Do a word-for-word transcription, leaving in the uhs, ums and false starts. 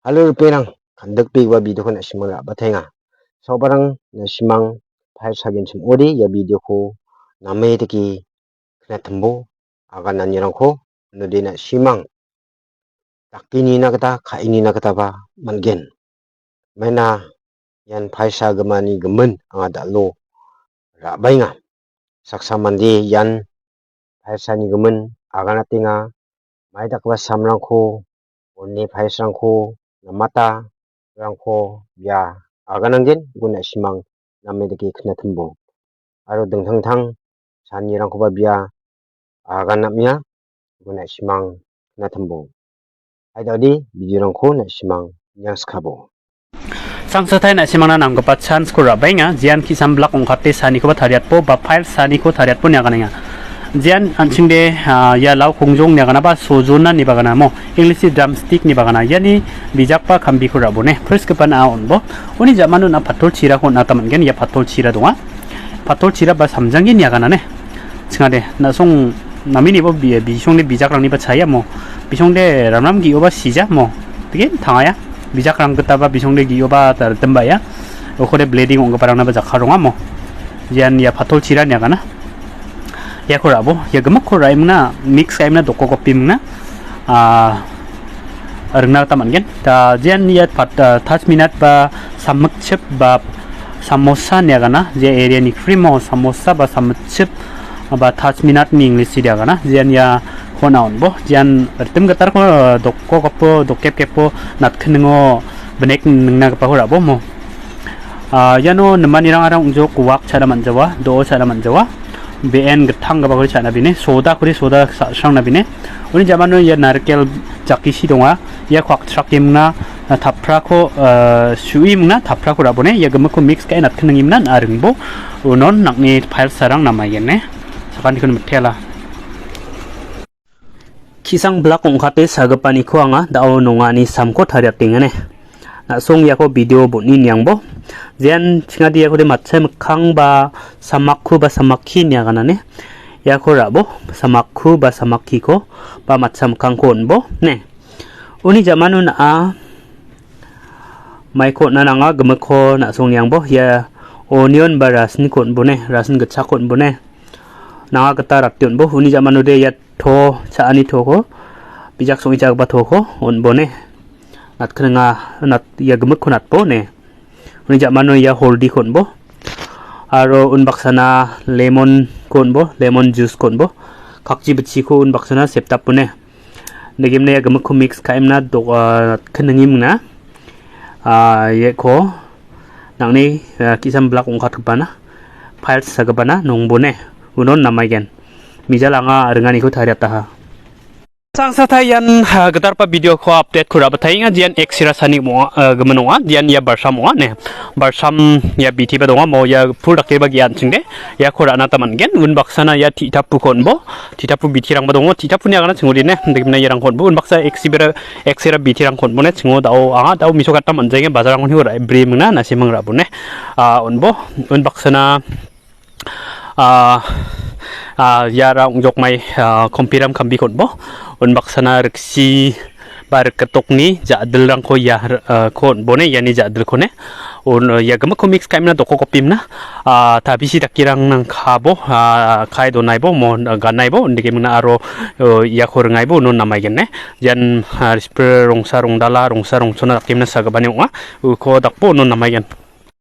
Halo ripengrang, kandikbegipa videoko na·simang ra·batenga. Sobarang na·simang file sagenchim ong·ode ia videoko name dake knatimbo agananirangko node na·simang dake nina gita ka·e nina gitaba man·gen. Maina ian file sagimani gimin anga dal·o ra·baenga. Saksa mande ian file sani gimin aganatenga. Mai dakgipa samrangko, one filesrangko namata, rangko bia agananggen, uko na·simang name dake knatimbo. Aro dingtang dingtang sanirangkoba bia aganamia, uko na·simang knatimbo. Haidade videorangko na·simang niangskabo. Sangsatai na·simangna namgipa chance-ko ra·baenga, jean ki·samblak ong·kate sanikoba tariatbo ba file saniko tariatbo niaganenga. Jean an·chingde, ah, ia lau kongjong niaganaba sojona ni bagana mo, English-i drumstick ni bagana. Iani bijakba kambiko ra·bone, prisgipan a on·bo. Uni ja·mano na patol chirako on·ata man·gen, ia patol chira donga. Patol chira ba samjanggi niaganane. Chingade, na·song naminibo bi-, bisongde bijakrangniba chaia mo. Bisongde ramram ge·oba sija mo. Dike tangaya. Bijakrang gitaba bisongde ge·oba ta ritimba ia. Okode blading ong·giparangna ba jakka ronga mo. Jean ia patol chira niagana. Iako ra·bo. Ia gimikko ra·imna, mix ka·imna dokko kopi mingna. Ah, ringna gita man·gen. Da, jean ia pat-, ah, taj minat ba samikchip ba samosa niagana. Ia area ni krimo samosa ba samikchip ba taj minat ni English-i diagana. Jean ia hona on·bo. Jean ritim gitarko, ah, dokko goppo, dokkep keppo, natkiningo binek ningnagipako ra·bo mo. Ah, iano nimanirang arang ong·jok wak cha·na man·jawa, do·o cha·na man·jawa. Be·en gittanggipakode cha·na bine, soda kode soda sa-, srangna bine. Uni ja·mano ia narikel jakisi donga. Iako akchrakemna, ah, taprako, ah, su·imna, taprako ra·bone. Ia gimikko mix ka·e natkinangimna na·a ringbo. Unon nang·ni file sarang namaigene. Sakantikon mitela. Ki·sangblak ong·kate sagipaniko anga da·o nongani samko tariatengane. Na·song iako video bon·e niangbo. Jean chingadi iakode matcha mikkang ba samakku ba samakki niaganane. Iako ra·bo samakku ba samakkiko ba matcha mikkangko on·bo ne. Uni ja·mano na·a maiko on·na nanga gimikko na·song niangbo. Ia onion ba rasiniko on·bone, rasin gitchakko on·bone. Nanga gita rate on·bo. Uni ja·manode ia to cha·ani toko, bijak song·e cha·gipa toko on·bone. Natkininga nat-, ia gimikko natbo ne. Uni ja·mano ia holdiko on·bo. Aro unbaksana lemonko on·bo, lemon juiceko on·bo. Kakji bitchiko unbaksana sepdapbone. Negimna ia gimikko mix ka·emna dok-, ah, natkiningimna. Ah, iako nang·ni, ah, ki·samblak ong·katgipana, files sagipana nongbone unon namaigen. Mijal anga ringaniko tariataha. Sangsatai ian, ah, gitalgipa videoko updateko ra·bataenga. Dian eksira sani ong·a, ah, gimin ong·a. Dian ia barsam ong·a ne. Barsam ia bitiba donga. Mo ia pul dakeba ge·a an·chingde. Iako ra·na gita man·gen. Unbaksana ia titapuko on·bo. Titapu bitirangba dongo. Titapuni agana chingode ne. Indakgimna iarangko on·bo. Unbaksa eksibera, eksira bitirangko on·bo ne. Chingo da·o anga da·o misokatna man·jaenga. Bajarangkoni ra-, bri mingna nasimang ra·bone. Ah, on·bo. Unbaksana ah, ah, iara ong·jokmai, ah, kompiram kambiko on·bo. Unbaksana riksi ba rikgitokni ja·dilrangko ia, ah, ko on·bone, iani ja·dilkone. Un-, ia gimikko mix ka·emna dokko kopimna. Ah, tabisi dakirang nang kabo, ah, kae donaibo, mo, ganaibo, indike mingna aro, oh, iako ringaibo, uno namaigene. Ian, ah, rispre rongsa rongdala, rongsa rongchona dakemna sagipani ong·a. Uko dakbo uno namaigen.